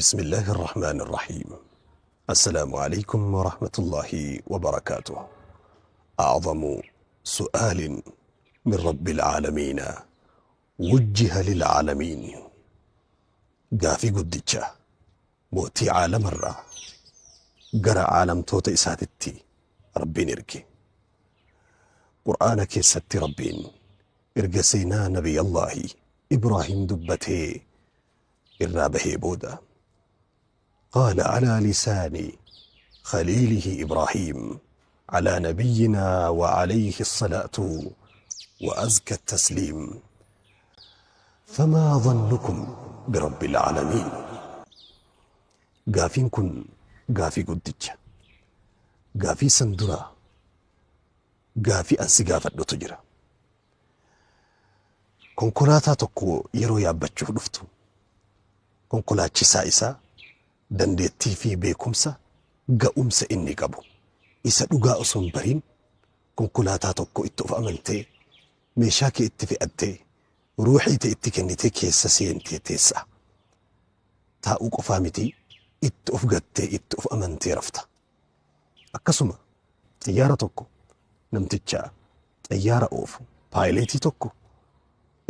بسم الله الرحمن الرحيم. السلام عليكم ورحمة الله وبركاته. أعظم سؤال من رب العالمين وجه للعالمين. Gaafii guddicha mootii caalamarraa gara caalamtoota isaatitti Rabbiin erge. Qur'aana keessatti Rabbiin erga seenaa Nabiyallaahi Ibraahim dubbatee irraa bahee booda قال على لسان خليله إبراهيم على نبينا وعليه الصلاة وأزكى التسليم: فما ظنكم برب العالمين؟ Gaafiin kun gaafii guddicha. Gaafii san dura gaafii an si gaafadhutu jira. Konkolaataa tokko yeroo yaabbachuuf dhuftu konkolaachisaa isaa dandeettii fi beekumsa ga'umsa inni qabu isa dhugaa osoo hin bariin konkolaataa tokko itti of amantee, meeshaa kee itti fe'attee, ruuxii ta'e itti kennitee keessa seentee teessa. Taa'uu qofaa miti, itti of gattee, itti of amantee rafta. Akkasuma xiyyaara tokko, namticha xiyyaara oofu, paayileetii tokko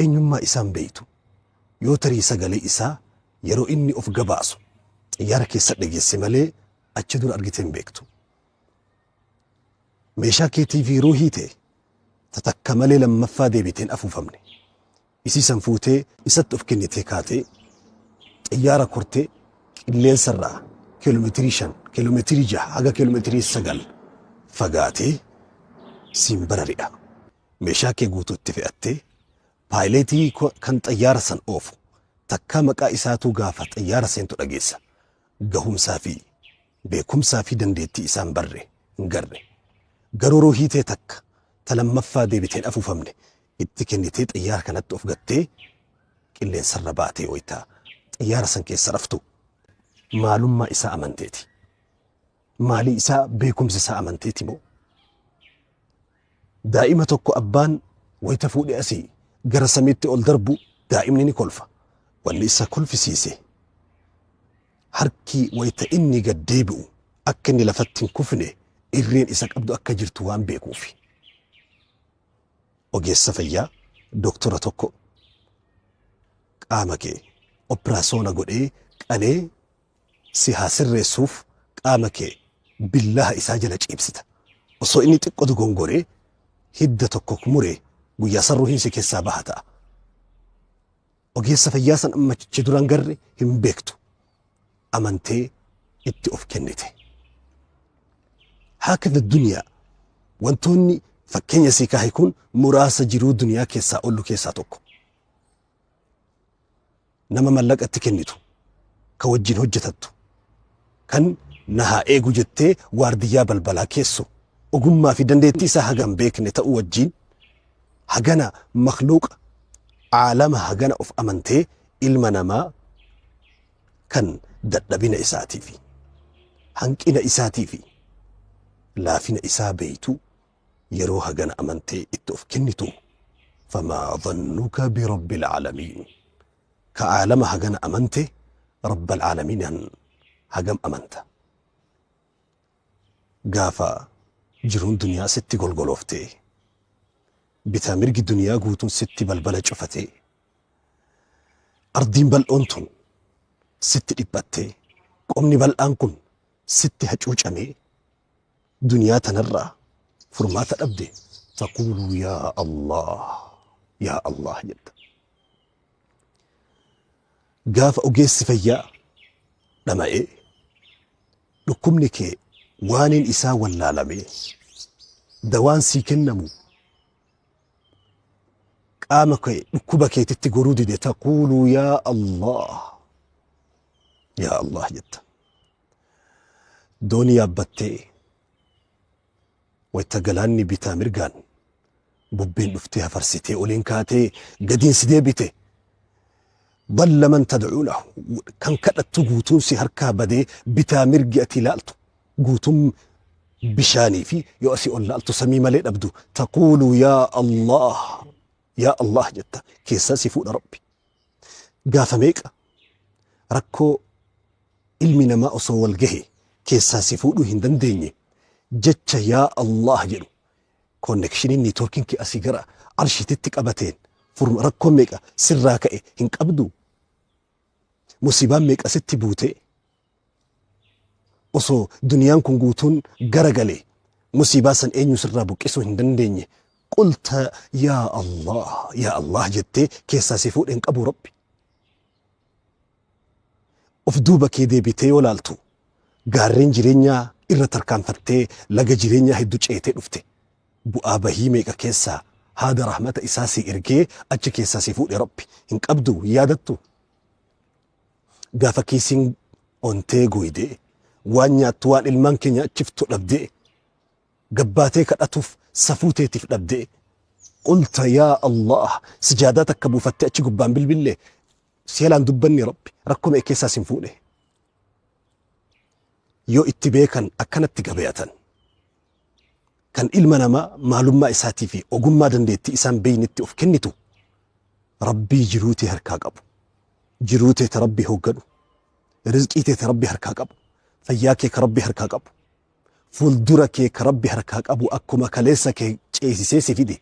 eenyummaa isaan beeytu, yoo tarii sagalee isaa yeroo inni of gabaasu xiyyaara keessa dhageesse malee achi dura argitee hin beektu. Meeshaa keetii fi ruuhii ta'e tatakka malee lammaffaa deebiteen afuufamne. Isii san fuutee isatti of kennitee kaatee xiyyaara kortee qilleensarraa kiiloomeetirii 5, kiiloomeetirii 6 haga kiiloomeetirii 9 fagaatee siin barari'a. Meeshaa kee guutuu itti fe'attee, paayileetii kan xayyaara san oofu takkaa maqaa isaatuu gaafa xayyaara seentu dhageessa. Gahumsaa fi beekumsaa fi dandeettii isaan barre hin garre. Garuu ruuhii ta'e takka ta lammaffaa deebiteen afuufamne itti kennitee xayyaara kanatti of gattee qilleensarra baatee wayitaa xayyaara san keessa raftu maalummaa isaa amanteeti? Maalii isaa, beekumsa isaa amanteeti moo? Daa'ima tokko abbaan wayita fuudhee asii gara samiitti ol darbu daa'imni ni kolfa. Wanni isa kolfisiise harki wayita inni gad deebi'u akka inni lafatti hin kufne irreen isa qabdu akka jirtu waan beekuufi. Ogeessa fayyaa doktora tokko qaama kee opiraasoona godhee qalee si haa sirreessuuf qaama kee billaha isaa jala ciibsita. Osoo inni xiqqoo dogongoree hidda tokko muree guyyaa san ruhiin si keessaa baha ta'a. Ogeessa fayyaa san amma achi duraan garre hin beektu. Amantee itti of kennite. Haakadha duniyaa. Wantoonni fakkeenya sii kaahe kun muraasa jiruu duniyaa keessaa ollu keessaa tokko. Nama mallaqa itti kennitu, ka wajjin hojjetattu, kan na haa eegu jettee waardiyyaa balbalaa keessu, ogummaa fi dandeettii isaa haga hin beekne ta'uu wajjin hagana makhluuqa aalama hagana of amantee ilma namaa kan dadhabina isaatii fi hanqina isaatii fi laafina isaa beeytu yeroo hagana amantee itti of kennitu, famaa dhannuka birabbil aalamiin? Ka aalama hagana amante rabbal aalamiin hagam amanta? Gaafa jiruun duniyaa sitti golgolooftee, bitaa mirgi duniyaa guutuun sitti balbala cufatee, ardiin bal'oon tun sitti dhiphattee, qomni bal'aan kun sitti hacuucamee, duniyaa tanarraa furmaata dhabde, taquulu yaa Allah, yaa Allah jetta. Gaafa ogeessi fayyaa dhama'ee dhukkubni kee waaniin isaa wallaalamee dawaan sii kennamu qaama kee dhukkuba keetitti goruu dide, taquulu yaa Allah, yaa Allah jetta. Doonii yaabbattee wayta galaanni bitaa mirgaan bubbeen dhuftee hafarsitee oliin kaatee gadiin si deebite, dalla man tadcuunahu, kan kadhattu guutuun si harkaa badee, bitaa mirgi ati ilaaltu guutuun bishaanii fi yoo asii ol laaltu samii malee dhabdu, taquulu yaa Allah, yaa Allah jetta. Keessaa si fuudha Rabbi. Gaafa meeqa rakkoo Ilmi namaa osoo wal gahe keessaa si fuudhuu hin dandeenye, jecha yaa Allah jedhu connectioniin networkiin kee asii gara arshiititti qabateen furma rakkoon meeqa sirraa ka'e hin qabdu. Musiibaan meeqa sitti buute, osoo duniyaan kun guutuun garagale musiibaa san eenyu sirraa buqqisuu hin dandeenye, qulta yaa Allah yaa Allah jettee keessaa si fuudhe hin qabu Rabbi. Of duuba kee deebitee yoo laaltu, gaarreen jireenyaa irra tarkaanfattee, laga jireenyaa hedduu ceetee dhufte. Bu'aa bahii meeqa keessaa haada rahmata isaa si ergee achi keessaa si fuudhe Rabbi hin qabdu, hin yaadattu? Gaafa kiisiin ontee gooydee, waan nyaattu waan ilmaan kee nyaachiftu dhabdee, gabbaatee kadhatuuf safuu teetiif dhabdee, qulta yaa Allah, sijaadaa takka buufattee achi gubbaan bilbillee seelaan dubbanni Rabbi rakkoo meeqa keessaa sin fuudhe. Yoo itti beekan akkanatti gabayatan, kan ilma namaa maalummaa isaatii fi ogummaa dandeettii isaan beeynitti of kennitu, Rabbii jiruu tee harkaa qabu, jiruu tee ta Rabbii hoogganu, rizqii tee ta Rabbii harkaa qabu, fayyaa kee ka Rabbii harkaa qabu, fuuldura kee ka Rabbi harkaa qabu, akkuma kaleessa kee ceesisee si fide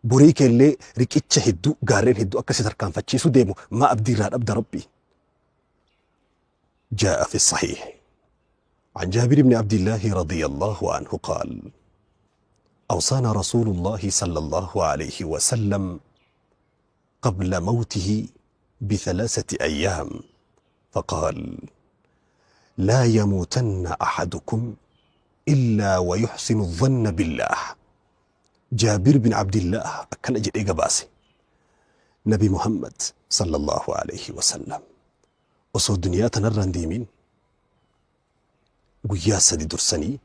borii kee illee riqicha hedduu, gaarreen hedduu akka si tarkaanfachiisuu deemu, maa abdii irraa dhabda Rabbii? جاء في الصحيح عن جابر بن عبد الله رضي الله عنه قال: أوصانا رسول الله صلى الله عليه وسلم قبل موته ب3 أيام، فقال: لا يموتن أحدكم إلا ويحسن الظن بالله. جابر بن عبد الله كان أجل إيقباسي، نبي محمد صلى الله عليه وسلم osoo duniyaa tanarra hin deemin guyyaa 3 dursanii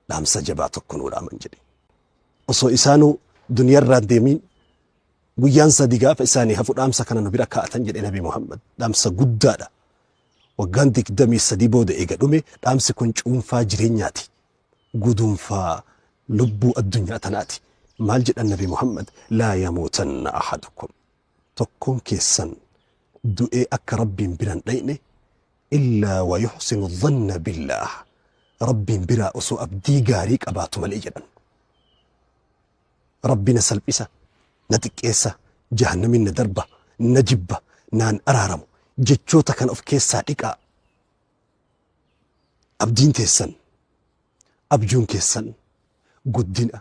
dhaamsa jabaa tokko nuu dhaaman jedhe. Osoo isaanuu duniyaarraa hin deemin guyyaan 3 gaafa isaanii hafu dhaamsa kana nu bira kaa'atan jedhe Nabi Muhammad. Dhaamsa guddaadha. Waggaan 23 booda eega dhume dhaamsi kun cuunfaa jireenyaati. Guduunfaa lubbuu addunyaa tanaati. Maal jedhan Nabi Muhammad? Laa yamuutanna ahadukum. Tokkoon keessan du'ee akka Rabbiin bira hin dhayne illaa wa yuhsinu dhanna billaah. Rabbiin biraa osoo abdii gaarii qabaatu malee jedhan. Rabbi na salphisa, na xiqqeessa, jahannamin na darba, na jibba, naan araaramu. Jechoota kana of keessaa dhiqaa. Abdiin teessan, abjuun keessan guddina,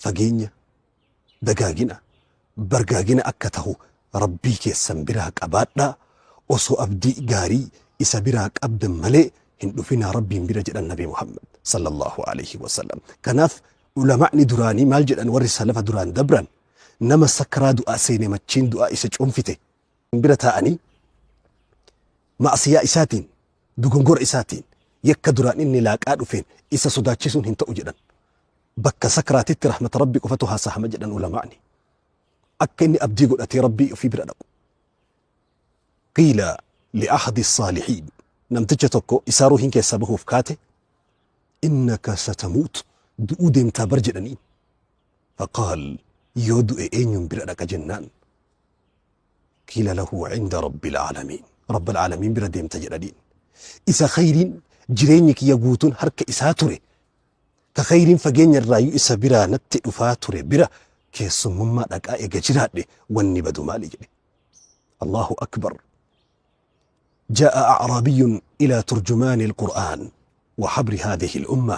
fageenya, dagaagina, bargaagina akka tahu Rabbii keessan biraa qabaadhaa, osoo abdii gaarii isa biraa qabdan malee hin dhufinaa Rabbiin bira jedhan Nabi Muhammad sallallahu alaihi wasallam. Kanaaf ulama'ni duraanii maal jedhan? Warri salafa duraan dabran nama sakraa du'aa seene, machiin du'aa isa cuunfite bira taa'anii, ma'asiyaa isaatiin, dogongora isaatiin, yakka duraan inni laaqaa dhufeen isa sodaachisuun hin ta'u jedhan. Bakka sakraatitti rahmata Rabbii qofatu haasahama jedhan ulama'ni. Akka inni abdii godhatee Rabbii ofii bira dhaqu. Qiila li'ahadi saalihiin, namticha tokko isaa ruuhiin keessaa bahuuf kaate, innaka satamuut, du'uu deemtaa bar jedhaniin. Faqaal, yoo du'e eenyuun bira dhaqa jennaan. Qiila lahu cinda rabbil aalamiin. Rabbal aalamiin bira deemta jedhaniin. Isa khayriin jireenyi kiyya guutuun harka isaa ture, ka khayriin fageenya irraayyuu isa biraa natti dhufaa ture bira keessummummaa dhaqaa eega jiraadhe wanni badu maali jedhe. Allahu akbar. جاء أعرابي إلى ترجمان القرآن وحبر هذه الأمة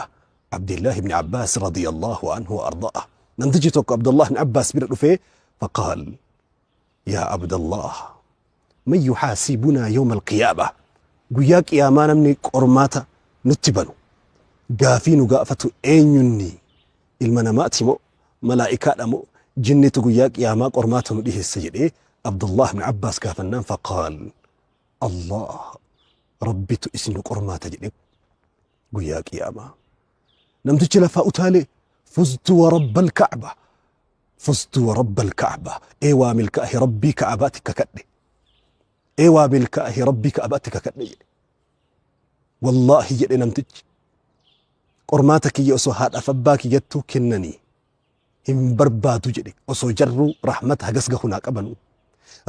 عبد الله بن عباس رضي الله عنه وأرضاه. Namtichi tokko عبد الله بن عباس bira dhufe، فقال: يا عبد الله، من يحاسبنا يوم القيامة؟ Guyyaa qiyaamaa namni qormaata nutti banu, gaafii nu gaafatu eenyunni? Ilma namaati moo malaa'ikaadha moo jinnitu guyyaa qiyaamaa qormaata nu dhiheessa jedhee Abdullah ibn Abbaas gaafannaan, faqaal: Allah, Rabbitu isin nu qormaata jedhe guyyaa qiyaamaa. Namtichi lafaa utaalee, fuztu wa rabbal ka'ba, fuztu wa rabbal ka'ba, ee waa milkaa'e, Rabbii ka'abaatti kakadhe, ee waa milkaa'e, Rabbii ka'abaatti kakadhe jedhe. Wallaahi jedhe namtichi, qormaata kiyya osoo haadhaaf abbaa kiyyattuu kennanii hin barbaadu jedhe. Osoo jarruu rahmata hagas gahu naa qabanu,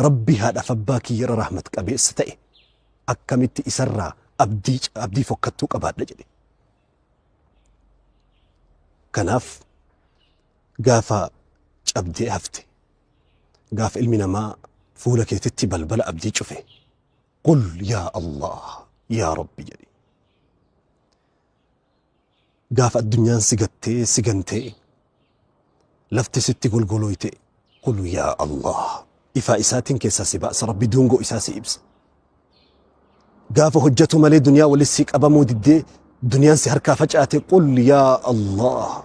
Rabbii haadhaaf abbaa kiyyarra rahmat qabeessa ta'e akkamitti isarraa Abdii abdii fokkattuu qabaadha jedhe. Kanaaf gaafa cabdee hafte, gaafa ilmi namaa fuula keetitti balbala abdii cufe, qul yaa Allah yaa Rabbi jedhi. Gaafa addunyaan si gattee si gantee lafti sitti golgolooyte, qul yaa Allah, ifaa isaatiin keessaa si baasa Rabbi, duungoo isaa si ibsa. Gaafa hojjetu malee duniyaa walis si qabamuu diddee duniyaan si harkaa facaate, qul yaa Allah,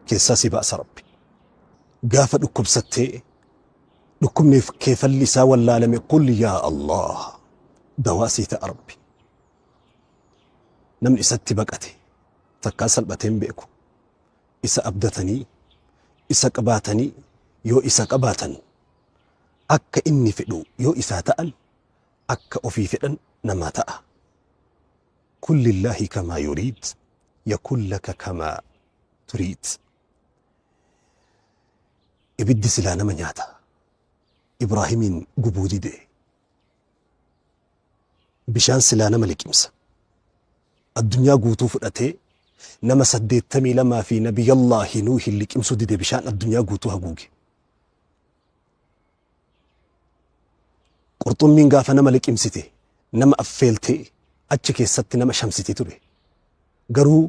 keessaa si baasa Rabbi. Gaafa dhukkubsattee dhukkubniif keefalli isaa wallaalame, qul yaa Allah, dawaa sii ta'a Rabbi. Namni isatti baqate takkaa salphatee hin beeku. Isa abdatanii isa qabaatanii, yoo isa qabaatan akka inni fedhu yoo isaa ta'an, akka ofii fedhan namaa ta'a. Kun lillaahi kamaa yuriid yakun laka kamaa turiid. Ibiddi silaa nama nyaata. Ibraahimiin gubuu dide. Bishaan silaa nama liqimsa. Addunyaa guutuu fudhatee nama 82 fi Nabiyallaahi Nuuhin liqimsuu dide, bishaan addunyaa guutuu haguuge. Qurxummiin gaafa nama liqimsite nama affeeltee achi keessatti nama shamsite ture. Garuu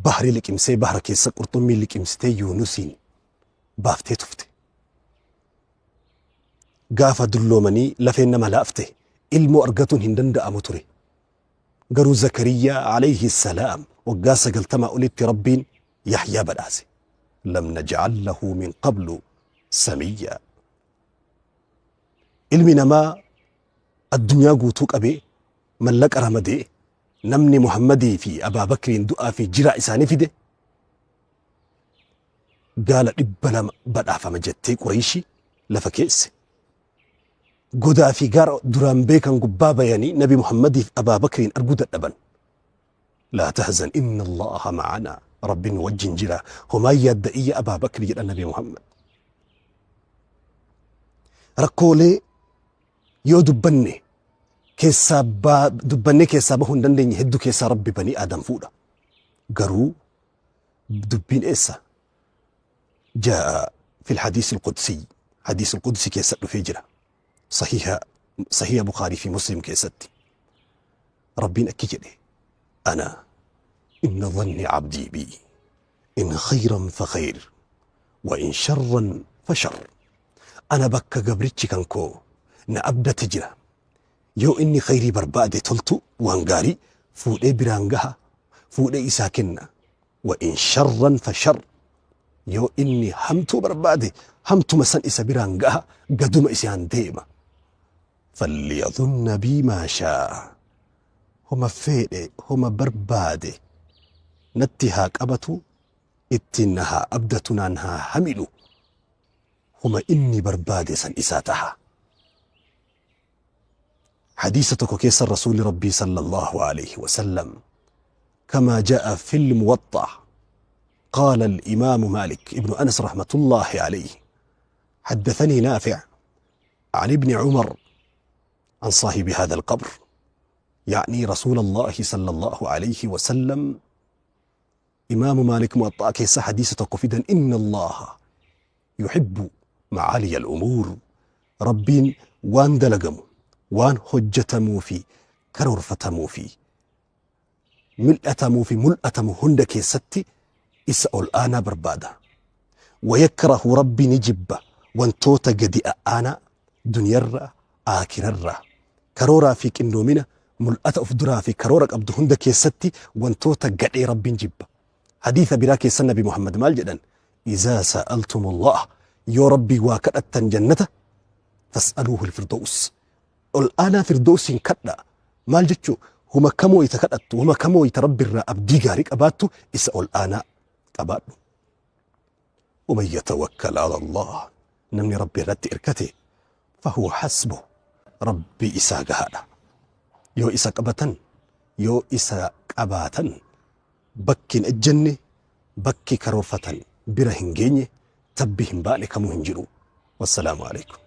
bahri liqimsee, bahra keessa qurxummiin liqimsitee Yuunusiin baaftee tufte. Gaafa dulloomanii lafeen nama laafte ilmoo argatuun hin danda'amu ture. Garuu Zakariyaa alayhi salaam waggaa 90 olitti Rabbiin Yahyaa badhaase. Lam naj'al lahu min qablu samiyya. Ilmi namaa addunyaa guutuu qabee mallaqa ramadee namni Muhammadii fi Abaa Bakriin du'aa fi jiraa isaanii fide gaala 200 badhaafama jettee Qureeshii lafa keesse. Godaa fi gaara duraan beekan gubbaa bayanii Nabi Muhammadiif Abaa Bakriin arguu dadhaban. Laa tahzan inna Allaha ma'anaa, Rabbiin nu wajjin jira, homaa yaadda iyya Abaa Bakri jedha Nabi Muhammad. Rakkoolee yoo dubbanne keessaa dubbannee keessaa bahuu hin dandeenye hedduu keessaa Rabbi banii Aadam fuudha. Garuu dubbiin eessa? Jaa'a fil hadiis al-qudsi, hadiis al-qudsi keessa dhufee jira. Sahiha Bukhaarii fi Muslim keessatti. Rabbiin akki jedhe: ana inna dhanni abdii bi in khayran fa khayr wa in sharran fa shar. Ana bakka gabrichi kan koo na abdate jira. Yoo inni khayrii barbaade, toltu waan gaarii fuudhee biraan gaha, fuudhee isaa kenna. Wa in sharran fa shar, yoo inni hamtuu barbaade hamtuma san isa biraan gaha, gaduma isaan deema. Falyadhunna bii maa shaa, homa feedhe homa barbaade natti haa qabatu, ittiin na haa abdatu, naan haa hamilu, homa inni barbaade san isaa taha. Hadiisa tokko keessa Rasuuli Rabbii sallallahu alayhi wasallam, كما جاء في الموطأ، قال الإمام مالك ابن أنس رحمة الله عليه: حدثني نافع عن ابن عمر عن صاحب هذا القبر، يعني رسول الله صلى الله عليه وسلم. إمام مالك موطأ keessa حديث tokko fidan: إن الله يحب معالي الأمور، Rabbiin waan dalagamu, waan hojjetamuu fi karoorfatamuu fi mil'atamuu fi mul'atamu hunda keessatti isa ol aanaa barbaada. ويكره, Rabbi ni jibba wantoota gadi a'aanaa duniyarraa aakirarraa. Karooraa fi qindoomina mul'ata of duraa fi karoora qabdu hunda keessatti wantoota gadhee Rabbiin jibba. Hadiisa biraa keessa Nabi Muhammad maal jedhan? إذا سألتم الله, yoo Rabbii waa kadhattan jannata, فاسألوه الفردوس, ol aanaa firdoosin kadha. Maal jechuu? Huma kamoo ita kadhattu, huma kamoo ita Rabbi irraa abdii gaarii qabaattu, isa ol aanaa qabaadhu. ومن يتوكل على الله, namni Rabbi irratti irkate, فهو حسبه, Rabbi isaa gahaadha. Yoo isa qabatan, yoo isa qabaatan, bakki hin ejjenne, bakki karoorfatan bira hin geenye, tabbi hin baane kamuu hin jiru. Wassalaamu alaikum.